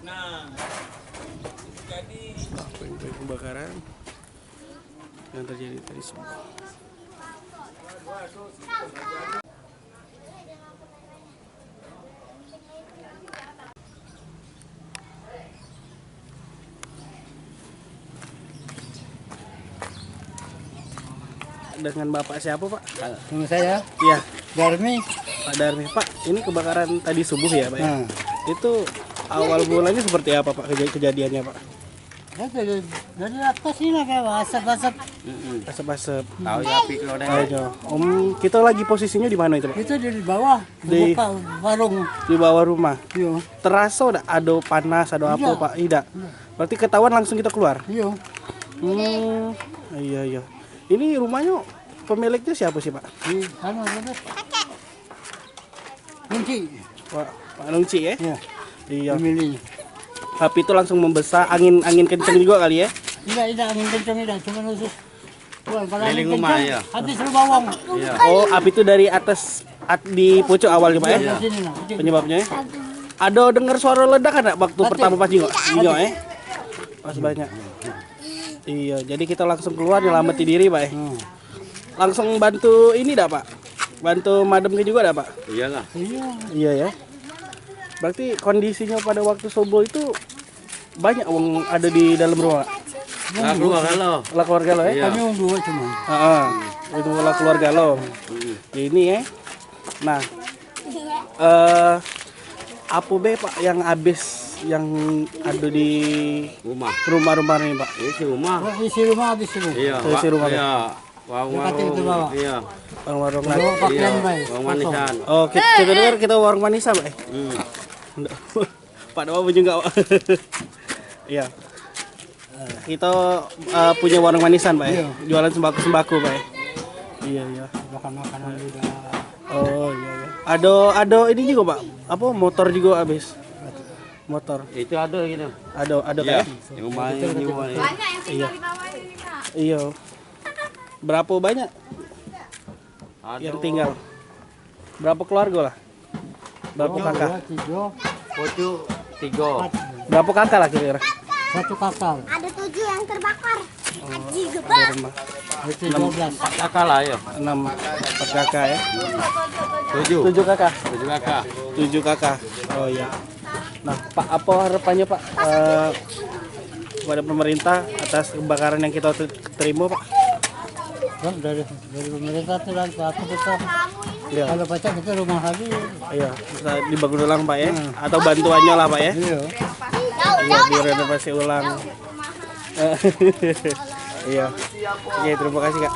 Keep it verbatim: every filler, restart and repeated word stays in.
Nah, jadi kebakaran yang terjadi tadi subuh. Dengan Bapak siapa, Pak? Nama saya? Iya. Darmi. Pak Darmi. Pak, ini kebakaran tadi subuh ya, Pak, ya? Nah. Itu awal mulanya seperti apa, Pak, keja-, kejadiannya, Pak? Ya, dari, dari atas ini ada asap-asap. Asap-asap. Tahu ya, api kalau ada. Tahu ya. Om, kita lagi posisinya di mana itu, Pak? Kita di bawah, di buka warung. Di bawah rumah. Iya. Terasa dak ada panas, ada apa, Pak? Tidak. Tidak. Berarti ketahuan langsung kita keluar? Iya. Hmm, iya, iya. Ini rumahnya pemiliknya siapa sih, Pak? Di sana, sana. Kunci. Pak, Pak Nungci, ya? Iya. Iya. Pemiliknya. Api itu langsung membesar, angin, angin kenceng juga kali, ya? Tidak, tidak angin kenceng, tidak. Cuma khusus. Wah, kalau angin kenceng, ya. Habis lu bawang. Iya. Oh, api itu dari atas, at-, di pucuk awalnya, Pak, ya? Iya, sini, nah, sini. Penyebabnya, ya? Ada dengar suara ledakan nggak waktu pertama pas jenguk? Jenguk, ya? Pas banyak. Iya, jadi kita langsung keluar nyelameti diri, Pak, ya? Hmm. Langsung bantu ini dak, Pak? Bantu madam ke juga dak, Pak? Iyalah. Iya. Iya, ya. Berarti kondisinya pada waktu subuh itu banyak wong ada di dalam rumah, Pak? Lah, keluarga lo. Lah, keluarga lo, ya? Iya. Kami wong dua cuma. Heeh. Itu lah keluarga lo. Hmm. Ini, ya. Nah, eh, apa be, Pak, yang habis yang ada di rumah, rumah-rumah ni, Pak? Isi rumah. Oh, isi rumah habis semua. Iya, isi rumah, iya. Warung-warung. Iya. Warung-warung lah. Bawa pakaian, iya, baik. Warung manisan. Oh, kita, kita dengar kita warung manisan, Pak, eh? Hmm. Pak Dewa punya enggak, Pak? Iya. Kita, eh, punya warung manisan, Pak, ya? Iya. Jualan sembako-sembako, Pak, ya? Iya, iya. Makan-makanan juga. Oh, iya, iya. Ada, ada ini juga, Pak. Apa, motor juga habis? Motor. Itu ada gitu. Ada, ada, Pak, ya? Yang main juga. Banyak yang tinggal di bawah ini, Pak. Iya. Berapa banyak yang tinggal? Berapa keluarga lah? Berapa kakak? Dua, tiga. Pucuk tiga. Empat. Berapa kakak lah kira-kira? Satu kakak. Ada tujuh yang terbakar. Haji gebak. Ada rumah. Itu dua belas. Empat kakak lah, ya. Enam, empat kakak, ya. Tujuh. Tujuh kakak. Tujuh kakak. Tujuh kakak. Oh, iya. Nah, Pak, apa harapannya, Pak, eh, kepada pemerintah atas kebakaran yang kita ter-, terima, Pak? Kan dari, dari pemerintah tuh lah, apa kita, iya, kalau pacak kita rumah lagi. Iya, bisa dibangun ulang, Pak, ya? Hmm. Atau bantuannya lah, Pak, ya? Iya. Iya, direnovasi ulang. Iya. Oke, terima kasih, Kak.